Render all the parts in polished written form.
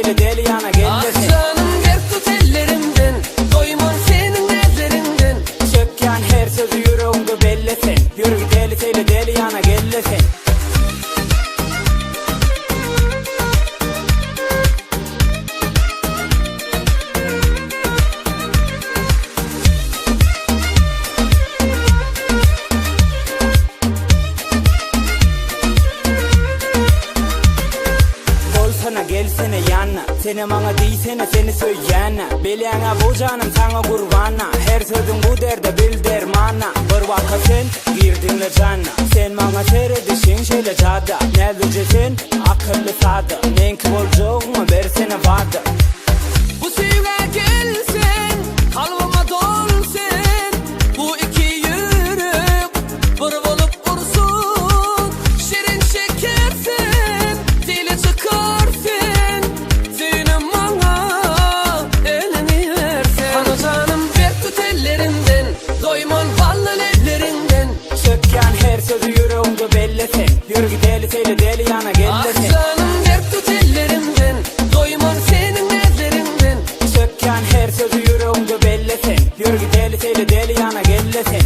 seýle deli ýana gel-le sen. Ah janym berk tut ellerimden, Doýman seniň näzleriňden. Çekýän her sözi ýüregiňde belle sen. Ýör gideli seýle deli ýana gel-le sen. Bolsana gelsene ýanna Sene maňa diýsene seni söýýänä Bilýäňä bu janym saňa gurbana Her sözüň bu derde bil dermana Bir waka sen girdiňle jana Sen maňa seredişiň şeýle jada Näzlije sen akylly sada Meňki boljagyňa bersene wada. Bu söýgä gel sen, kalbyma dol sen, Bu iki ýürek bir bolup ursun. Şirin şeker sen, dile çykar sen, Söýünim maňa elini ber sen. Hany janym berk tut ellerimden, Doýman bally lebleriňden. Çekýän her sözi ýüregiňde belle sen, Ýör gideli seýle deli ýana gel-le Ah sen. janym berk tut ellerimden, Doýman seniň näzleriňden. Çekýän her sözi ýüregiňde belle sen, Ýör gideli seýle deli ýana gel-le sen.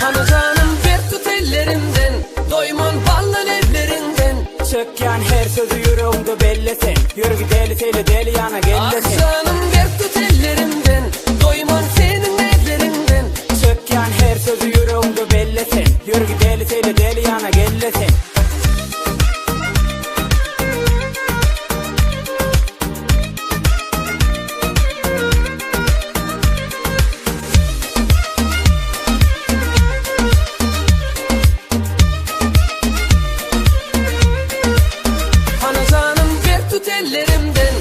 Hany janym berk tut ellerimden, Doýman bally lebleriňden. Çekýän her sözi ýüregiňde belle sen, Ýör gideli seýle deli ýana gel-le Ah sen. janym berk tut ellerimden, Doýman seniň näzleriňden. Çekýän her sözi ýüregiňde belle sen, Ýör gideli seýle deli ýana gel-le sen. Hany janym berk tut ellerimden.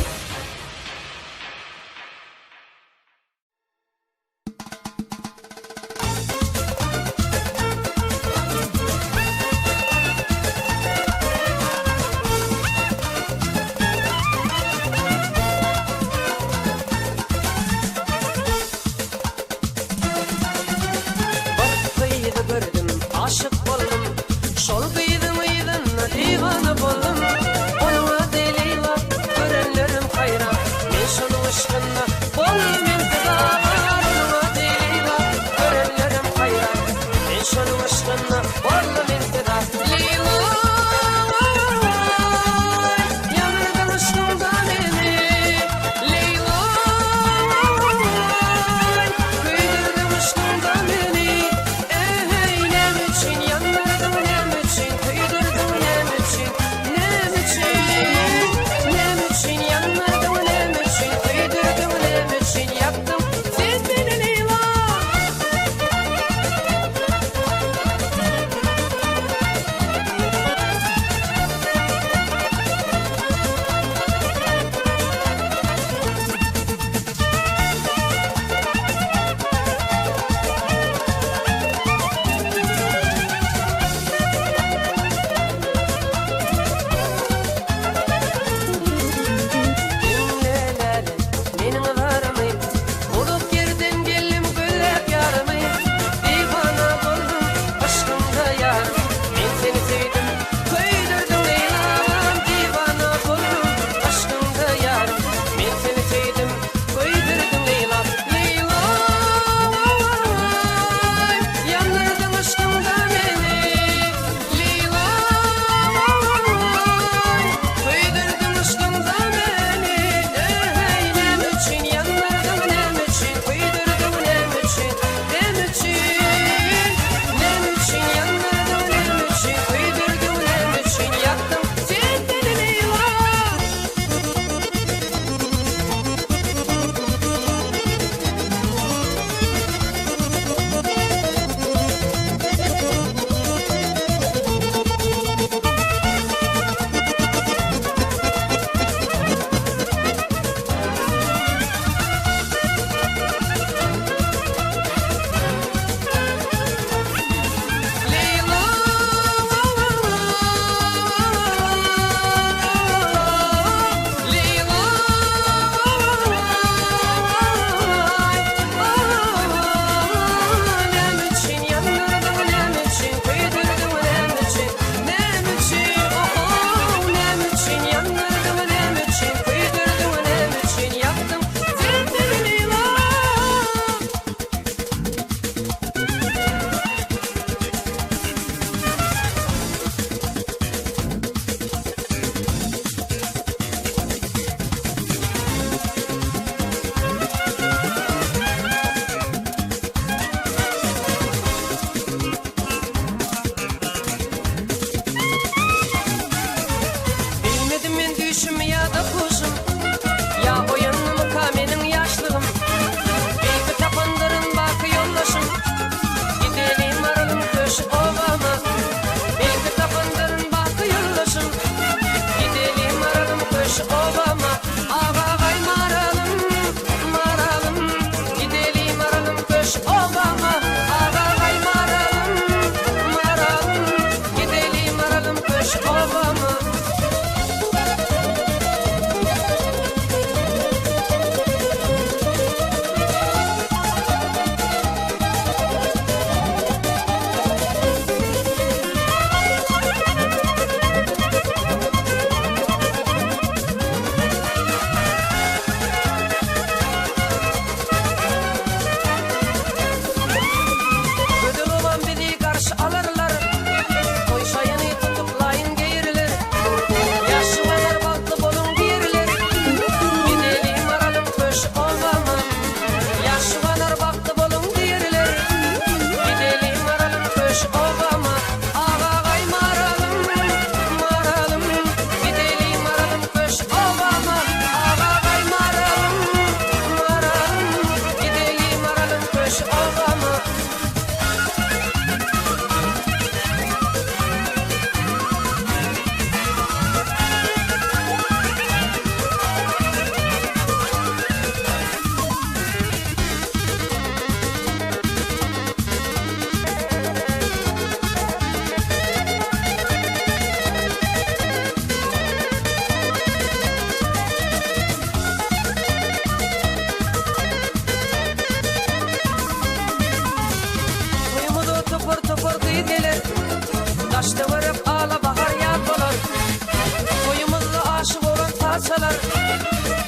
çalar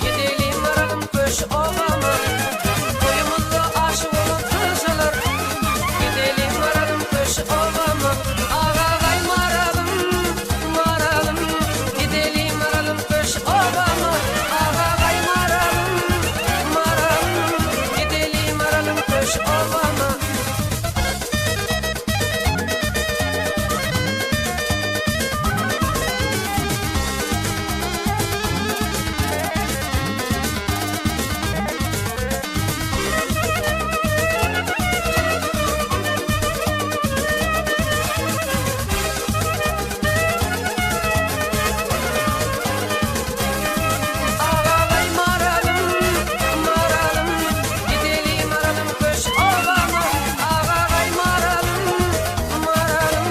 Gidelim varalım köş obama Toyumuzda aşık olan tırşalar Gidelim varalım köş obama Agagay maralım, maralım Gidelim varalım köş obama Agagay maralım, maralım Gidelim varalım köş obama Agagay maralım, maralım Gidelim aralım köş obama Agagay maralım, maralım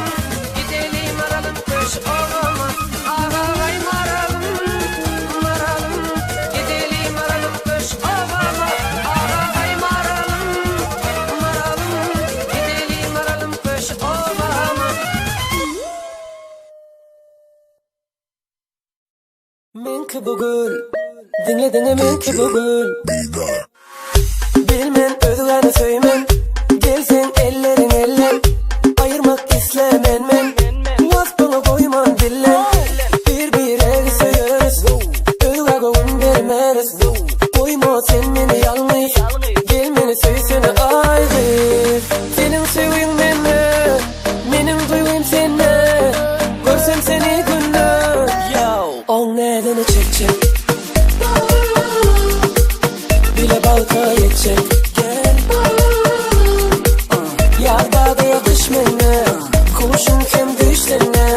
Gidelim aralım köş obama Agagay maralım, maralım Gidelim aralım köş obama Agagay maralım, maralım Gidelim aralım köş obama Meňki bu gül Diňle diňle meňki bu gül Bilmen özgäni söýmen Gelseň ellerin ellen Aýyrmak islemen men Waspyňy goýman dillen Bir biregi söýeris Özgä göwün bermeris Goýma sen meni ýalňyz Gel meni söýsene aý gyz Seniň söýgiň mende Meniň duýgym sende Görsem seni günde Oň näzini çekjek Bile bagta ýetjek Gel Ýar bada ýakyş mende Huşum kem düşsene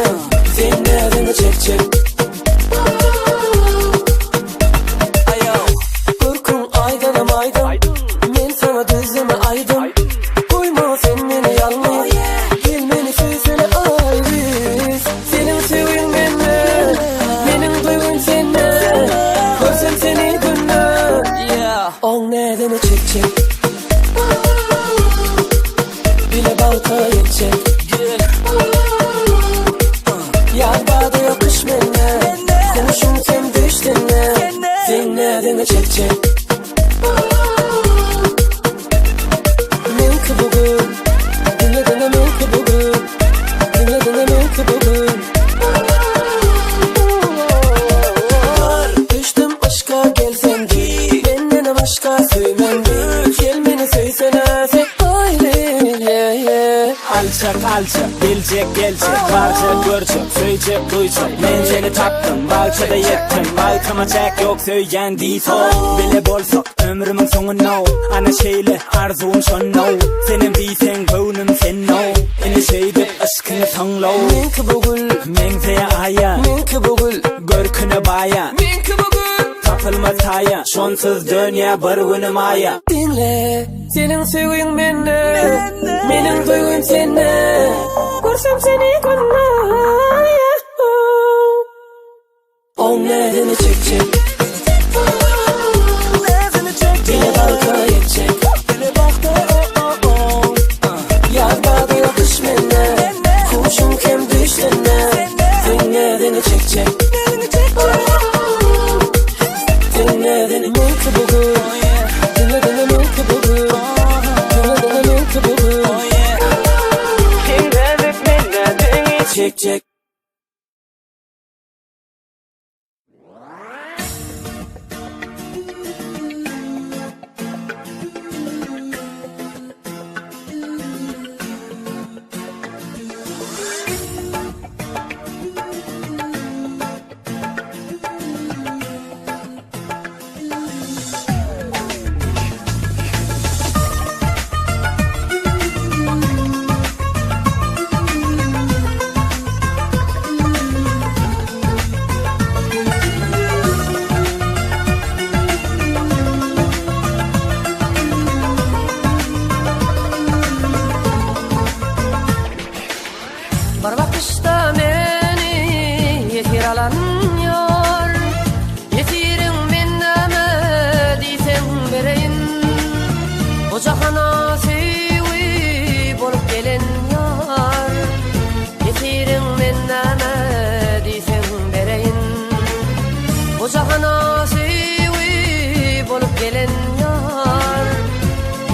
Sen näzini çekjek Aýaw Görküň aýdanam aýdym Men saňa düzleme aýdym Goýma sen meni ýalňyz Gel meni söýsene aý gyz Seniň söýgiň mende Meniň duýgym sende Görsem seni günde Oň näzini çekjek Bile bagta ýetjek Ýar bada ýakyş mende Huşum kem düşsene Sen näzini çekjek Meňki bu gül Diňle diňle meňki bu gül Diňle diňle meňki bu gül Düşdüm yşka gelsen Menden başga söýmen Gel meni söýsene sen aýry yeah, yeah. Alçak alçak, biljek geljek Barjak görjek, söýjek duýjak Men seni tapdym, bagçada ýetdim Bagtyma çäk ýok söýýän diýso Bile bolsak ömrümiň soňuna Ana şeýle arzuwum şonno Senem diýseň göwnüm senno Ine şeýdip yşkyňy soňlaw Meňki bu gül Meňzeýä aýa, Meňki bu gül görküne baýa Meňki bu gül Tapylmaz taýa, şonsuz dönýä bir günüm aýa Diňle Seniň söýgiň mende Meniň duýgym sende Görsem seni günde Oň näzini çekjek Bile bagta ýetjek Ýar bada ýakyş mende Huşum kem düşsene Sen näzini çekjek Sen näzini meňki bu gül Diňle diňle meňki bu gül Diňle diňle meňki bu gül Çekjek Bu jahana söýgi bolup gelen ýar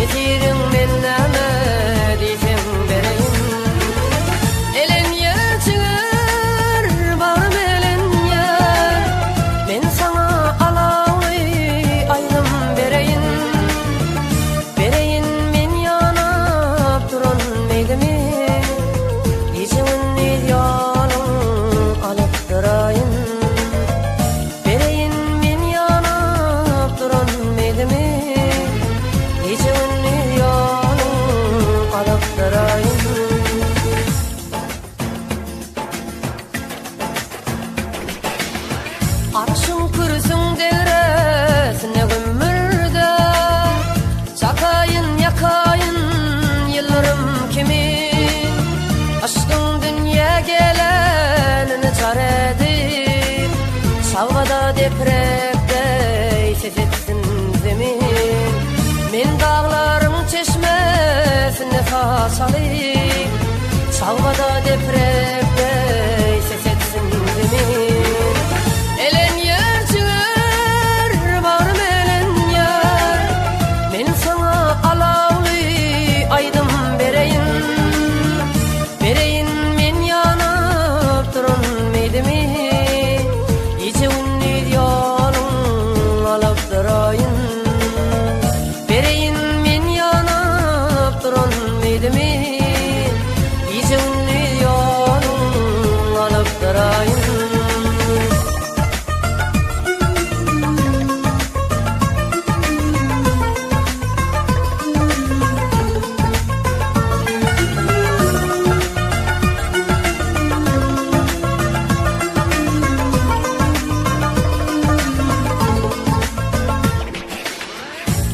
Ýesiriň men näme diýseň bereýin Elen ýer jiger bagrym elen ýer Men saňa alawly aýdym bereýin Bereýin men ýanap duran meýdimi Gije-gündiz ýoluň alyp duraýyn Bereýin men ýanap duran meýdimi Gije-gündiz ýoluň alyp duraýyn. Arşyň kürsüň degresine gümmürde Çakaýyn ýakaýyn ýyldyrym kimin Yşkyň dünýä gelenini jar edip Çabgada deprek deý ses etsin zemin Men daglaryň çeşmesinde saçaly Çabgada deprek deý ses etsin zemin Elen ýer jiger bagrym elen ýer Men saňa alawly aýdym bereýin Bereýin men ýanyp duran meýdimi Gije-gündiz ýoluň alyp duraýyn Bereýin men ýanyp duran meýdimi Gije-gündiz ýoluň alyp duraýyn.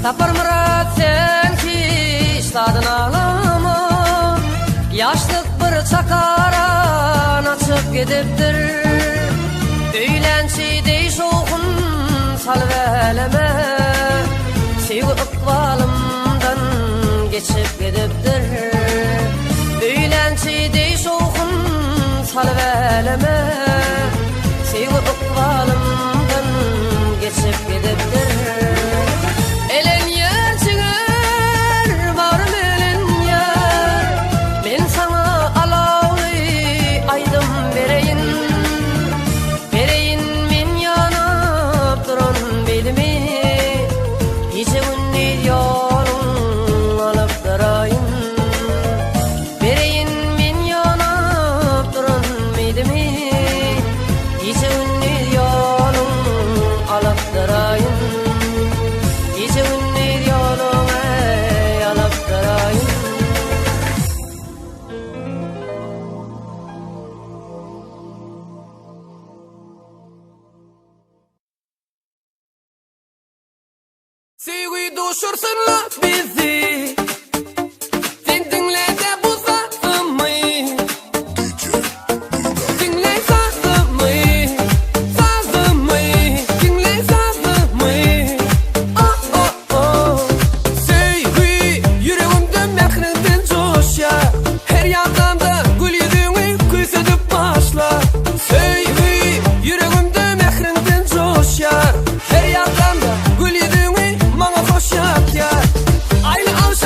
Saparmyrat sen hiç zadyn aglama Ýaşlyk bir çakaran açyp gidipdir Öýlänçi deý şowhun salyp äleme Söýgi ykbalymdan geçip gidipdir Öýlänçi deý şowhun salyp äleme Söýgi ykbalymdan geçip gidipdir Elen ýer jiger bagrym elen ýer Men saňa alawly aýdym bereýin Bereýin men ýanyp duran beýlimi Gije-gündiz ýoluň alyp duraýyn Bereýin men ýanyp duran meýdimi Gije-gündiz ýoluň alyp duraýyn Gije-gündiz ýoluň eý alyp duraýyn. Söýgi duşursyn-la bizi Sen diňle-de bu sazymy Diňle sazymy Sazymy Diňle sazymy Oh-oh-oh Söýgi ýüregimde mähriňden joşýar Her ýatlamda gül ýüzüňi küýsedip başla Söýgi ýüregimde mähriňden joşýar Her ýatlamda gül ýüzüňi maňa hoş ýakýar. Aýly agşam.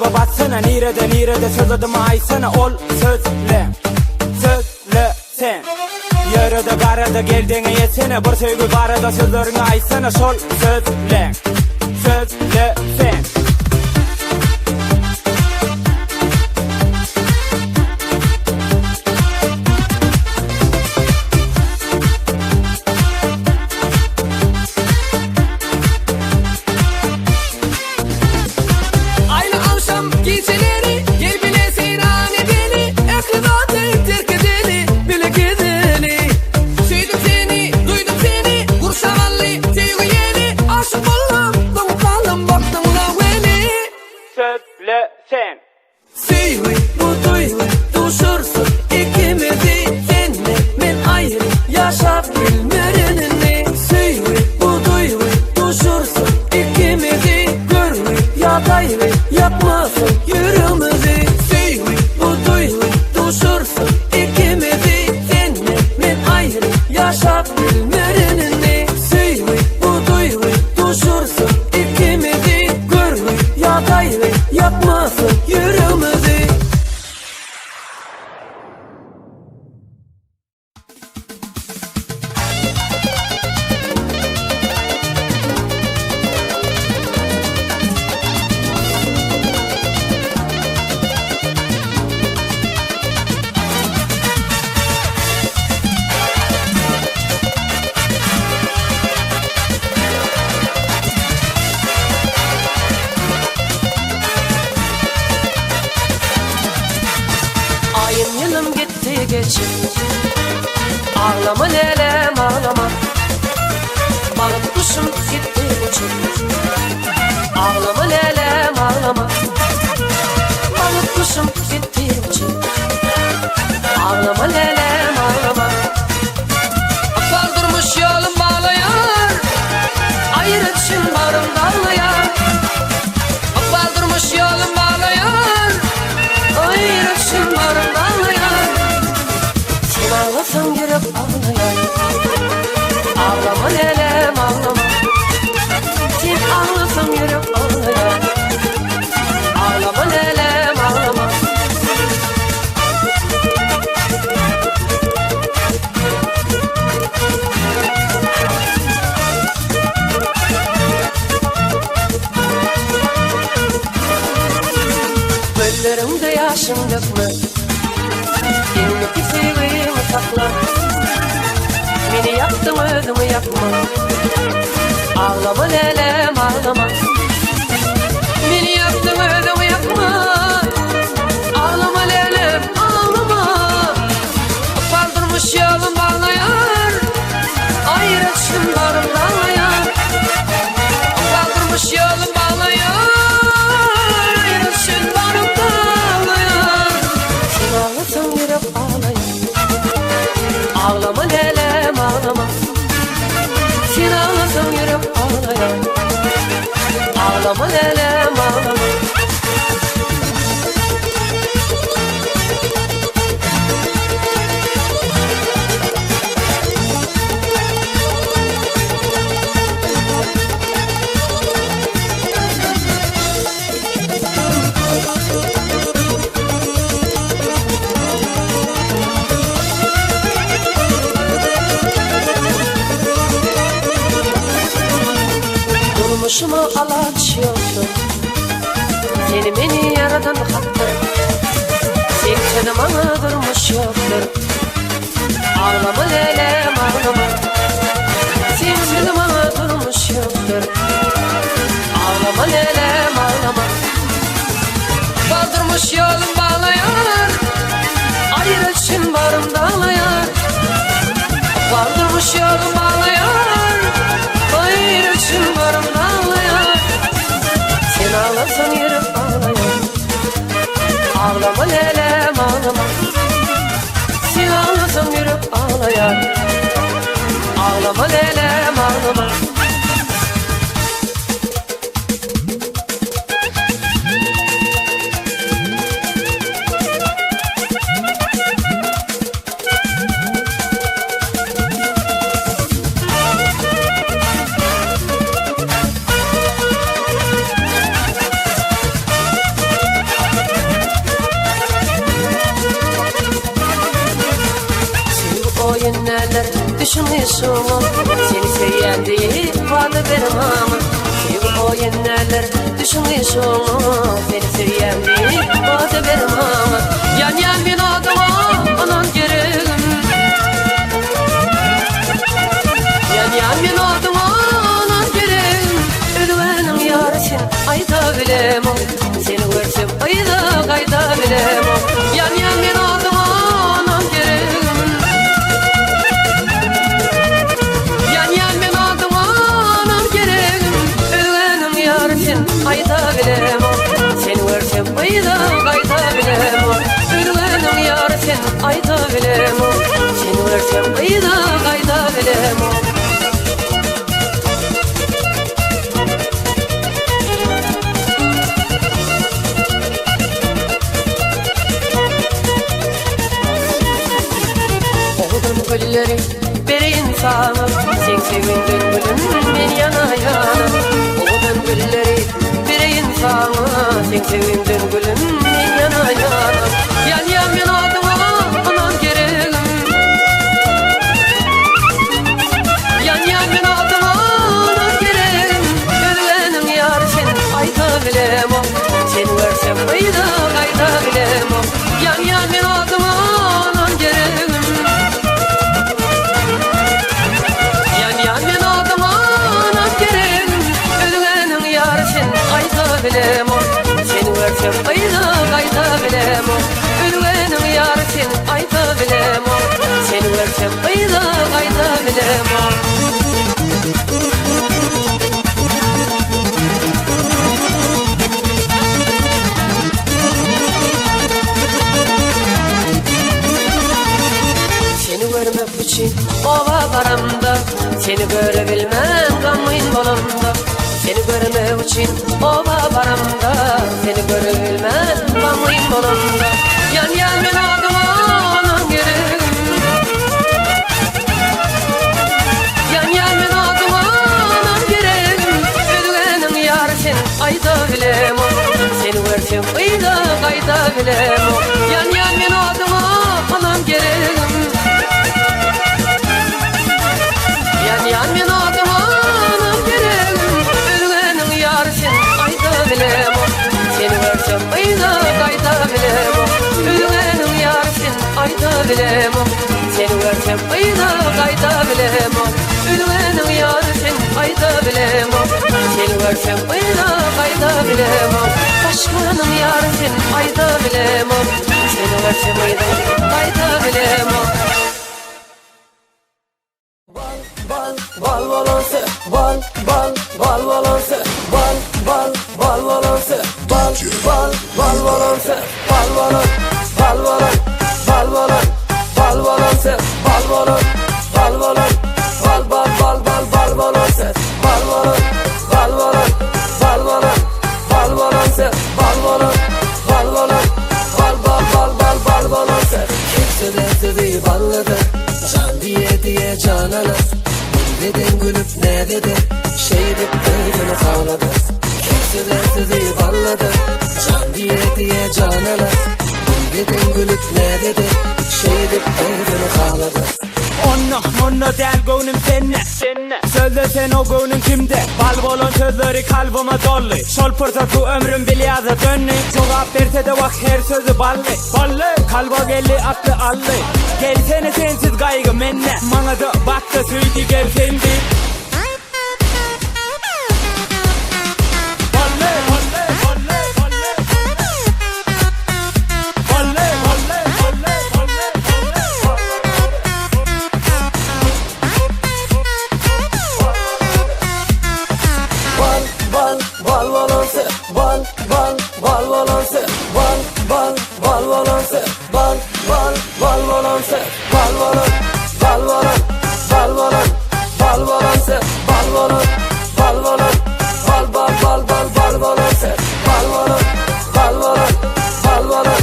Kalba batsana nirede nirede söz adymy aýtsana ol sözle sözle sen Ýörede garada gel deňe ýetsene bir söýgi barada sözleriňi aýtsana şol sözle sözle sen. Aýly agşam gijeleri Gel bile seýran edeli Ähli zady terk edeli Bile gezeli Söýdüm seni, duýdum seni Gurşap aldy söýgi ýeli Aşyk boldum, doňup galdym Bakdyňda weli Sözle sen. Söýgi bu duýgy duşursun ikimizi Senden men aýry ýaşap bilmerin indi Söýgi bu duýgy duşursun ikimizi Görgi ýa gaýgy ýakmasyn ýüregimizi Söýgi bu duýgy duşursun ikimizi Senden men aýry ýaşap bilmerin indi Söýgi bu duýgy duşursun ikimizi Görgi ýa gaýgy ýakmasyn ýüregimizi. Aýym ýylym gitdi geçip Aglama lälem aglama Bagyt guşum gitdi uçup Aglama lälem aglama Bagyt guşum gitdi uçup Aglama lälem aglama Ykbal durmuş ýolum baglaýar Aýry çyn bagrym daglaýar Ykbal durmuş ýolum baglaýar Aýry çyn bagrym daglaýar Sen aglasaň ýürek aglaýar Aglama lälem aglama Sen aglasaň ýürek aglaýar Aglama lälem aglama Gözleriňde ýaşyň dökme Indiki söýgiňi sakla Meni ýakdyň özüňi ýakma Aglama lälem aglama Meni ýakdyň özüňi ýakma Aglama lälem aglama Ykbal durmuş ýolum baglaýar Aýra çyn bagrym daglaýar Ykbal durmuş ýolum baglaýar Aýra çyn bagrym daglaýar Sen aglasaň ýürek aglaýar Aglama lälem aglama Sen aglasaň ýürek aglaýar Aglama lälem aglama Durmuşuma alaç ýokdur Seni meni ýaradan hakdyr Sen çözüm maňa durmuş ýokdur Aglama lälem aglama Sen çözüm maňa durmuş ýokdur Aglama lälem aglama Ykbal durmuş ýolum baglaýar Aýra çyn bagrym daglaýar Ykbal durmuş ýolum baglaýar Aýra çyn bagrym daglaýar Sen aglasaň ýürek aglaýar Aglama lälem aglama Sen aglasaň ýürek aglaýar Aglama lälem aglama Düşünme şoňa Seni söýýän diýip wada ber maňa Söýgi oýun däldir Düşünme şoňa Seni söýýän diýip wada ber maňa Ýanýan men oduňa Anan geregim Ýanýan men oduňa Anan geregim Özgäniň ýary sen aýda bilemok Seni görsem yza gaýda bilemok Ýanýan men oduňa Anan geregim Ýanýan men oduňa Anan geregim Özgäniň ýary sen aýda bilemok Seni görsem yza gaýda bilemok Özgäniň ýary sen aýda bilemok Seni görsem yza gaýda bilemok Owadan gülleri bereýin saňa Seň söýgiňden gülüm men ýana-ýana Owadan gülleri bereýin saňa Seň söýgiňden gülüm men ýana-ýana Ýanýan men adyňa ynam geregim Ýanýan men adyňa ynam geregim Özgäniň ýary sen aýda bilemok Seni görsem yza gaýda bilemok Ýanýan men adyňa ynam geregim Ýanýan men adyňa ynam geregim Özgäniň ýary sen aýda bilemok Seni görsem yza gaýda bilemok Özgäniň ýary sen aýda bilemok Seni görsem yza gaýda bilemok Seni görmek üçin oba baramda Seni görebilmän gamgyn bolamda Seni görmek üçin oba baramda Seni görebilmän gamgyn bolamda Ýanýan men adyňa anan geregim Ýanýan men adyňa anan geregim Özgäniň ýary sen aýda bilemok Seni görsem yza gaýda bilemok Ýanýan men adyňa anan geregim Ýanýan men adyňa anan geregim Özgäniň ýary sen aýda bilemok Seni görsem yza gaýda bilemok Özgäniň ýary sen aýda bilemok Seni görsem yza gaýda bilemok Özgäniň ýary sen aýda bilemok Seni görsem yza gaýda bilemok Başganyň ýary sen aýda bilemok Seni görsem yza gaýda bilemok Bal bal bal balansı bal bal bal balansı bal bal bal balansı bal bal bal balansı bal balan bal balan bal balan bal balansı bal balan bal balan bal bal bal bal bal balansı bal balan bal balan bal balan bal balansı bal balan bal balan bal bal bal bal bal balansı Kimseler sizi ballady Jan diýe diýe janana Nireden gülüp näzede Şeýdip özüni halady Kimseler sizi ballady Jan diýe diýe janana Nireden gülüp näzede Şeýdip özüni halady Onna, monna däl göwnüm sende Sözle sen o göwnüň kimde Bal bolan sözleri kalbyma doldy Şol pursat bu ömrüm bil ýaza döndi Jogap berse-de wah her sözi bally Bally! Kalba geldi akly aldy Gelsene sensiz gaýgy mende Maňa-da bakda söýdi gel sendi Bally! Bally! Bally! Bally! Bally! Bally! Bally! Bally! Bal bal bal balansı bal bal bal balansı bal bal bal balansı bal bal bal balansı bal balan bal balan bal balan bal balansı bal balan bal balan bal bal bal bal bal balansı bal balan bal balan bal balan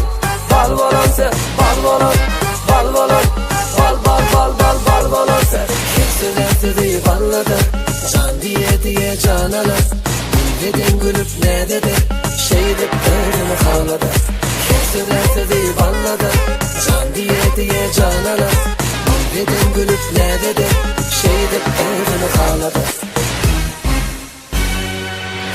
bal balansı bal balan bal balan bal bal bal bal bal balansı Kimseler sizi ballady Jan diýe diýe janana Nireden gülüp näzede Şeýdip özüni halady Kimseler sizi ballady Jan diýe diýe janana. Gizliden gülüp näz eder, Şeýdip özüni haladar.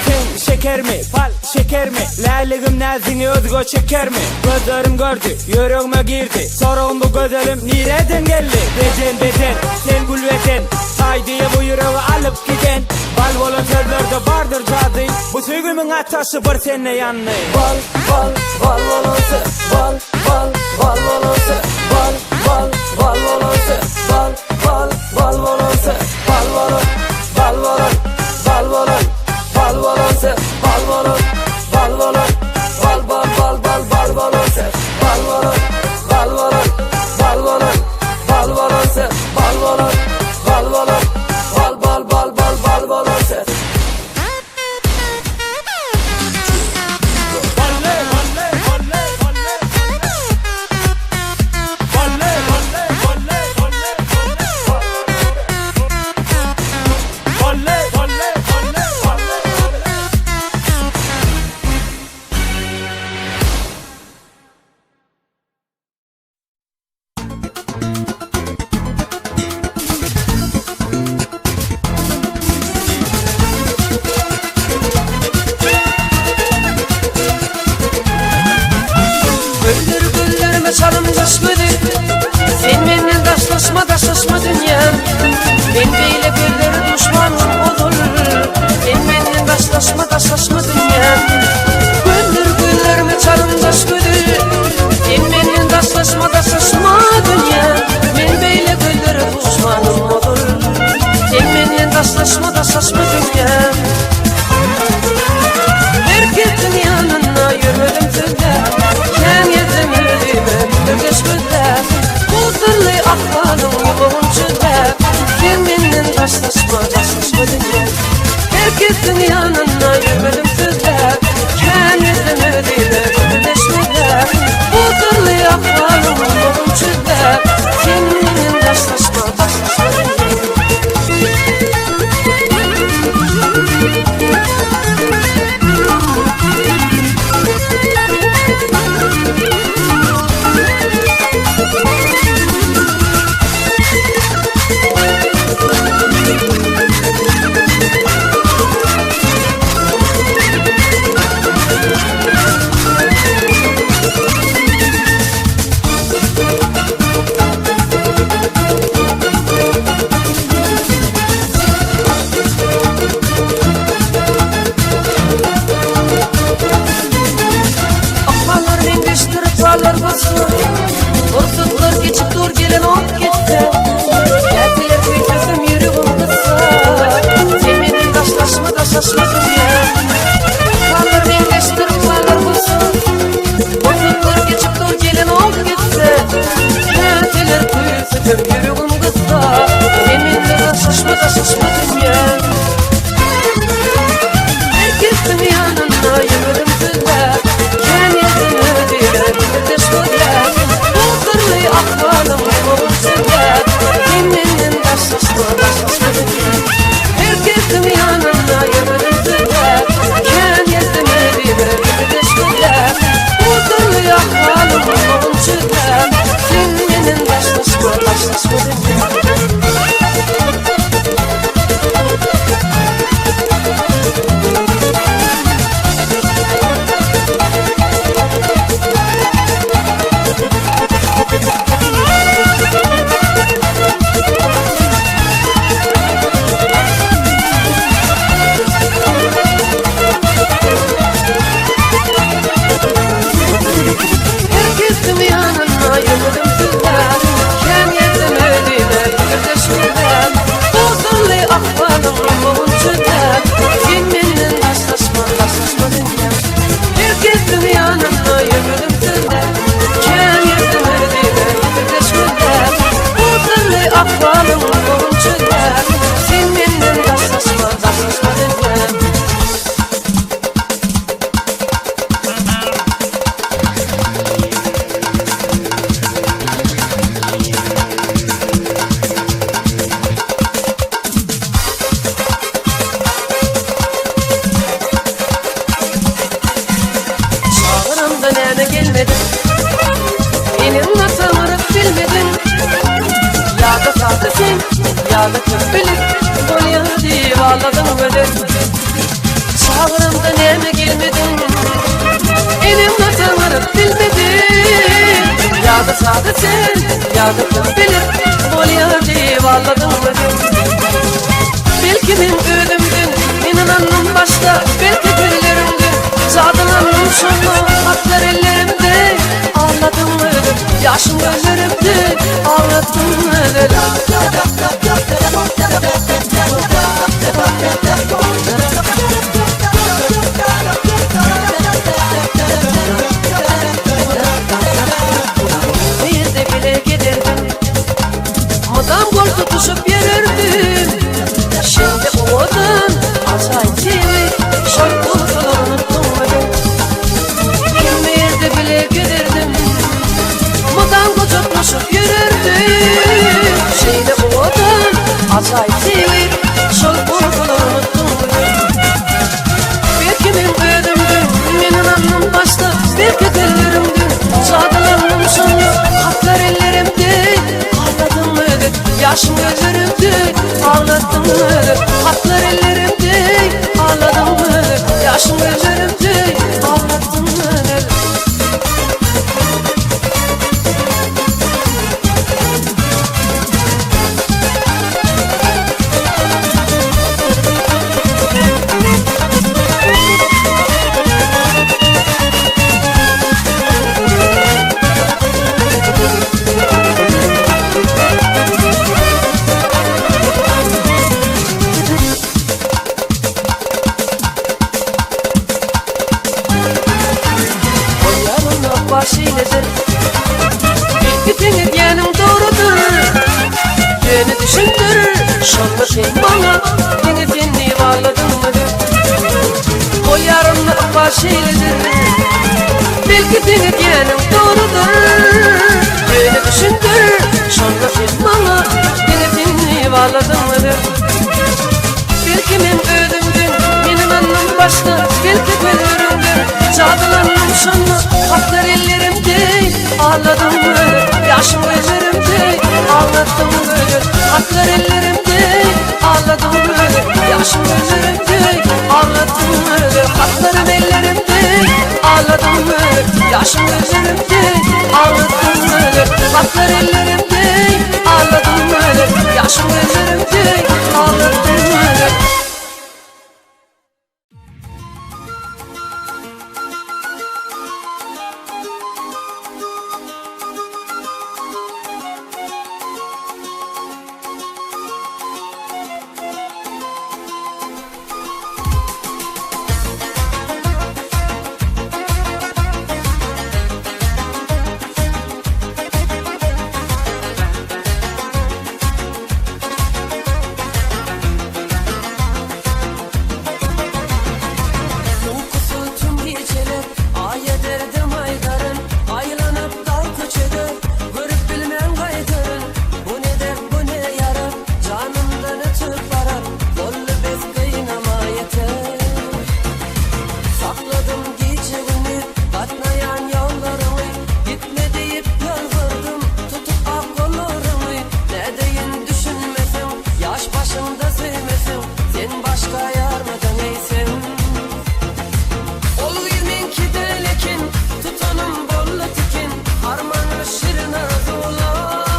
Sen şekermi, bal şekermi Läligim näziňi özge çekermi Gözlerim gördi, ýüregime girdi Soragym bu gözelim nireden geldi Beden beden, sen gül beden Taý diýe bu ýüregi alyp giden Bal bolan sözlerde bardyr jady Bu söýgimiň ataşy bir sende ýandy. Bal, bal, bal bolansa, bal, bal, bal bolansa, bal, bal, bal bolansa, bal, bal, bal bolansa, bal bolan, bal bolan, bal bolan, bal bolansa, bal bolan, bal bolan, bal, bal, bal, bal, bal bolansa, bal bolan, bal bolan, bal bolan, bal bolansa, bal bolan, bal bolan, bal, bal, bal, bal, bal bolansa. Güldür güllerime çalym daş gözi Sen menden daşlaşma daşlaşma dünýäm Men beýle gözlere duşmanym ozal Sen menden daşlaşma daşlaşma dünýäm Güldür güllerime çalym daş gözi Sen menden daşlaşma daşlaşma dünýäm Men beýle gözlere duşmanym ozal Sen menden daşlaşma daşlaşma dünýäm Her kesiň ýanynda ýörmedim sözläp, Kän gezdim özüme bildirgeç gözläp, Bu syrly ahwalyň ýumagyn çözläp, Sen menden daşlaşma, daşlaşma dünýäm. Her kesiň ýanynda ýörmedim sözläp, Kän gezdim özüme bildirgeç gözläp, Bu syrly ahwalyň ýumagyn çözläp, Sen menden daşlaşma, daşlaşma dünýäm. Ykballar meňzeşdir, ykballar başga. Pursatlar geçip dur, gelen ok gitse. Käteler küýsesem ýüregim gyssa. Sen menden daşlaşma, daşlaşma dünýä. Ykballar meňzeşdir, ykballar başga. Pursatlar geçip dur, gelen ok gitse. Käteler küýsesem ýüregim gyssa. Sen menden daşlaşma, daşlaşma dünýä. Her kesiň ýanynda ýüregim sözläp, Kän ýetim özüme bildirdeş gözläp, Bu syrly ahwalyň ýumagyn çözläp, Sen menden daşlaşma, daşlaşma dünýä. Her kesiň ýanynda ýüregim sözläp, Kän ýetim özüme bildirdeş gözläp, Bu syrly ahwalyň ýumagyn çözläp, Sen menden daşlaşma, daşlaşma dünýä. Ýa-da kim bilip bolýar diýip aldadyň meni Çagyramda näme gelmediň Enem ataňyryp bilmedim Ýa-da sada sen, ýa-da kim bilip bolýar diýip aldadyň meni Belki men özümden ynanandym başda Belki gözleriňden jadylandym şonda Hatlar ellerimde Ağladım öyle Yaşım gözlerimde Ağladım öyle Bir de bile giderdim Mydam gol tutuşup ýörerdim Şimdi owadan ajaýyp seni Şol pursalar unutdum men Hemme ýerde bile gezerdim Mydam gujaklaşyp ýörerdim Şeýle owadan ajaýyp seni Şol pursalar unutdum men Belki men özümden Men ynandym başda Belki gözlerimden Jadylandym şonda Hatlar ellerimde Ağladım öyle Yaşım gözlerimde Ağladım öyle Hatlar ellerimde Ağladım öyle Yaşım gözlerimde Ağladım öyle Bolýar baş eýledir Belki seň edýäniň dogrudyr Ýöne düşündir Şonda sen maňa Diňe sen diýip aldadyňmy Bolýar onda baş eýledir Belki seň edýäniň dogrudyr Ýöne düşündir Şonda sen maňa Diňe sen diýip aldadyňmy Belki men özümden Men ynandym başda Belki gözlerimden Jadylandym şonda Hatlar ellerimde Ağladım öyle Yaşım gözlerimde Ağlattım öyle Hatlar ellerimde Ağladım öyle Yaşım gözlerimde Ağlattım öyle Hatlarım ellerimde Ağladım öyle Yaşım gözlerimde Ağlattım öyle Hatlar ellerimde Ağladım öyle Yaşım gözlerimde Ağlattım öyle Uykusuz tüm geceler Aýa derdim aýdaryn Aýlanyp dar köçede Görüp bilmen gaýtaryn Bu ne dert bu ne ýara Janymdan ötüp barar Boldy bes gynama ýeter Sakladym gije gündiz Gatnaýan ýollaryňy Gitme diýip ýalbardym Tutup ak gollaryňy Nädeýin düşünmeseň Ýaş başyňda söýmeseň Sen başga ýarmydyň eýsem Ol gyz meňki däl eken Tutanym boldy tiken Harmanda şirin arzuwlar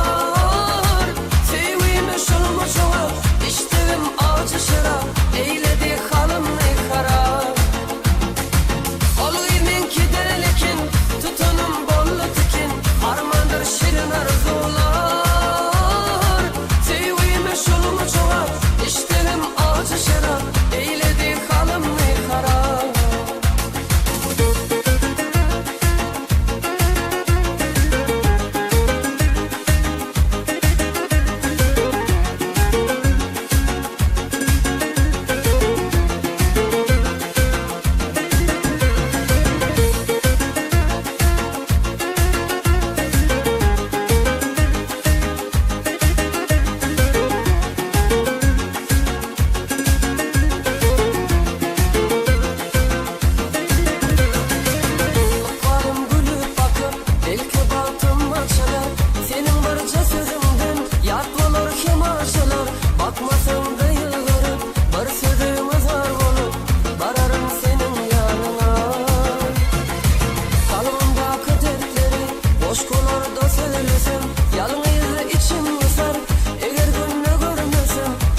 Söýgüme şolma şoňa Işde.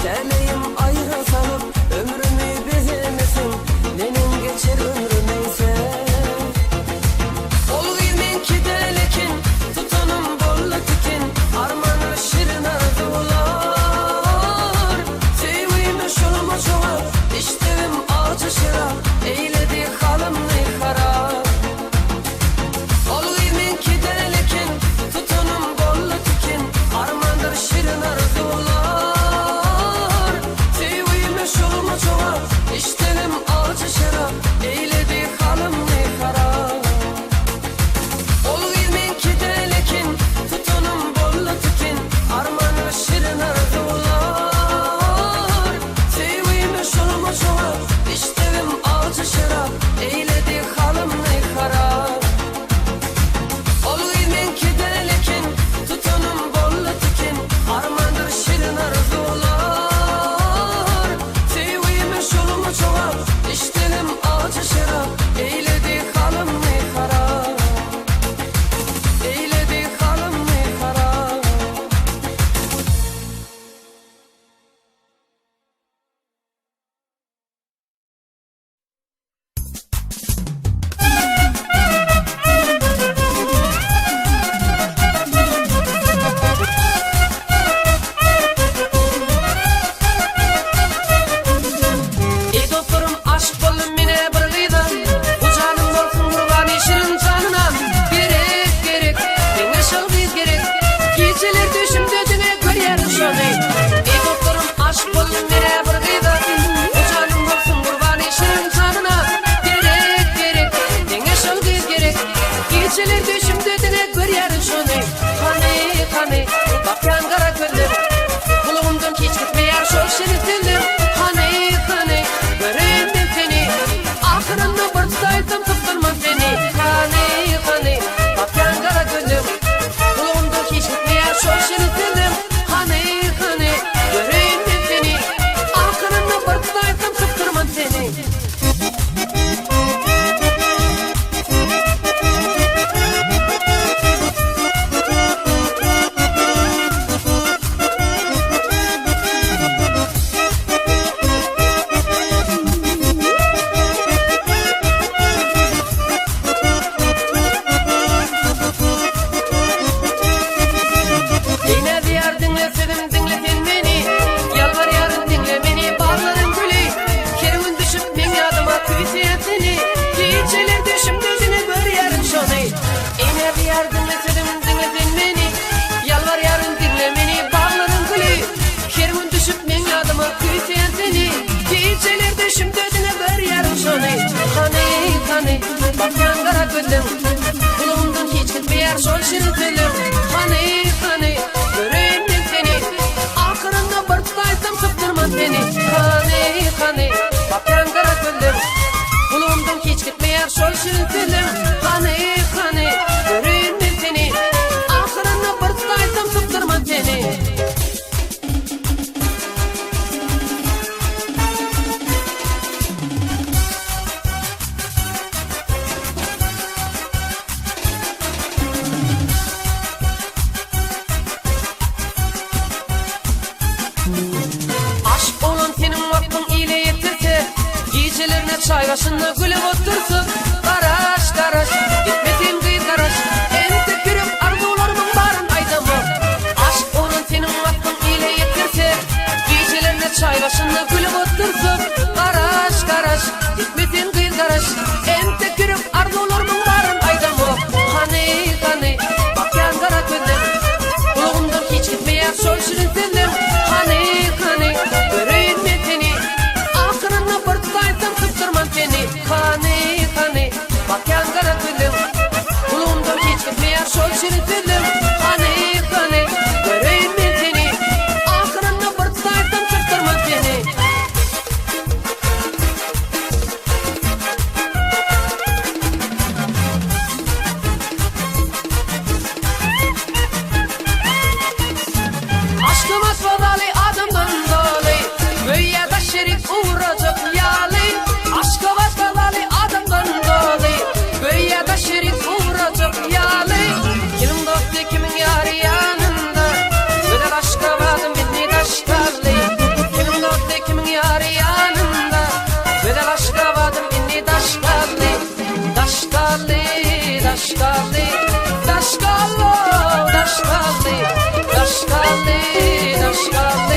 Täleýim aýra salyp, ömrümi bezemesin, Neneň geçer ömrüm eýse? Ol gyz meňki däl eken, tutanym boldy tiken, Armanly şirin arzuwlar. Söýgime şolma jogap, içdigim ajy şerap, Eýledi halymny harap. Ol gyz meňki däl eken, tutanym boldy tiken, Armandyr şirin arzuwlar. Söýgime şolma jogap, içdigim ajy şerap, Eýledi halymny harap. Ol gyz meňki däl eken, tutanym boldy tiken, Armanly şirin arzuwlar. Söýgime şolma jogap, içdigim ajy şerap, Eýledi halymny harap. Ol gyz meňki däl eken, tutanym boldy tiken, Armandyr şirin arzuwlar. Söýgime şolma jogap, içdigim ajy şerap, Eýledi halymny harap. Eýledi halymny harap. Eý dostlarym aşyk boldum menä bir gyza Bu janym bolsun gurbany şirin janyna Gerek gerek meňe şol gyz gerek Gijeler düşümde diňe görýärin şony Eý dostlarym aşyk boldum menä bir gyza Bu janym bolsun gurbany şirin janyna Gerek gerek meňe şol gyz gerek Gijeler düşümde diňe görýärin şony Hany hany bakýan gara gözler Gulagymdan hiç gitmeýär şol şirin sözler Hany hany göreýin men seni Ahyrynda bir tutaýsam sypdyrman seni Hany hany bakýan gara gözler Gulagymdan hiç gitmeýär şol şirin sözler Hany hany göreýin men seni Ahyrynda bir tutaýsam sypdyrman seni. Eý näz ýar diňle sözüm diňle sen meni Ýalbarýaryn diňle meni baglaryň güli Her gün düşüp meň ýadyma küýseýän seni Gijeler düşümde diňe görýärin şony Eý näz ýar diňle sözüm diňle sen meni Ýalbarýaryn diňle meni baglaryň güli Her gün düşüp meň ýadyma küýseýän seni Gijeler düşümde diňe görýärin şony Hany hany bakýan gara gözleň Gulagymdan hiç gitmeýär şol şirin sözleň Hany hany göreýin men seni Ahyrynda bir tutaýsam sypdyrman seni Hany hany bakýan gara gözleň Gulagymdan hiç gitmeýär şol şirin sözleň Hany hany göreýin men seni Ahyrynda bir tutaýsam sypdyrman seni. Aşyk bolan seniň wagtyň ile ýetirse, Gijelerine çaý başynda gülüp otursa, Garaş, garaş, gitme sen gyz garaş, Entek ýürek arzuwlarymyň baryn aýdamok. Aşyk bolan seniň wagtyň ile ýetirse, Gijelerine çaý başynda gülüp otursa, Garaş, garaş, gitme sen gyz garaş, Entek ýürek arzuwlarymyň baryn aýdamok. Hany, hany, bakýan gara gözleň, Gulagymdan hiç gitmeýär şol şirin sözleň. Hany, hany, göreýin men seni, Ahyrynda bir tutaýsam sypdyrman seni. Hany, hany, bakýan gara gözleň, Gulagymdan hiç gitmeýär şol şirin sözleň. Hany, hany, göreýin men seni, Ahyrynda bir tutaýsam sypdyrman seni. galdy, daş galdy.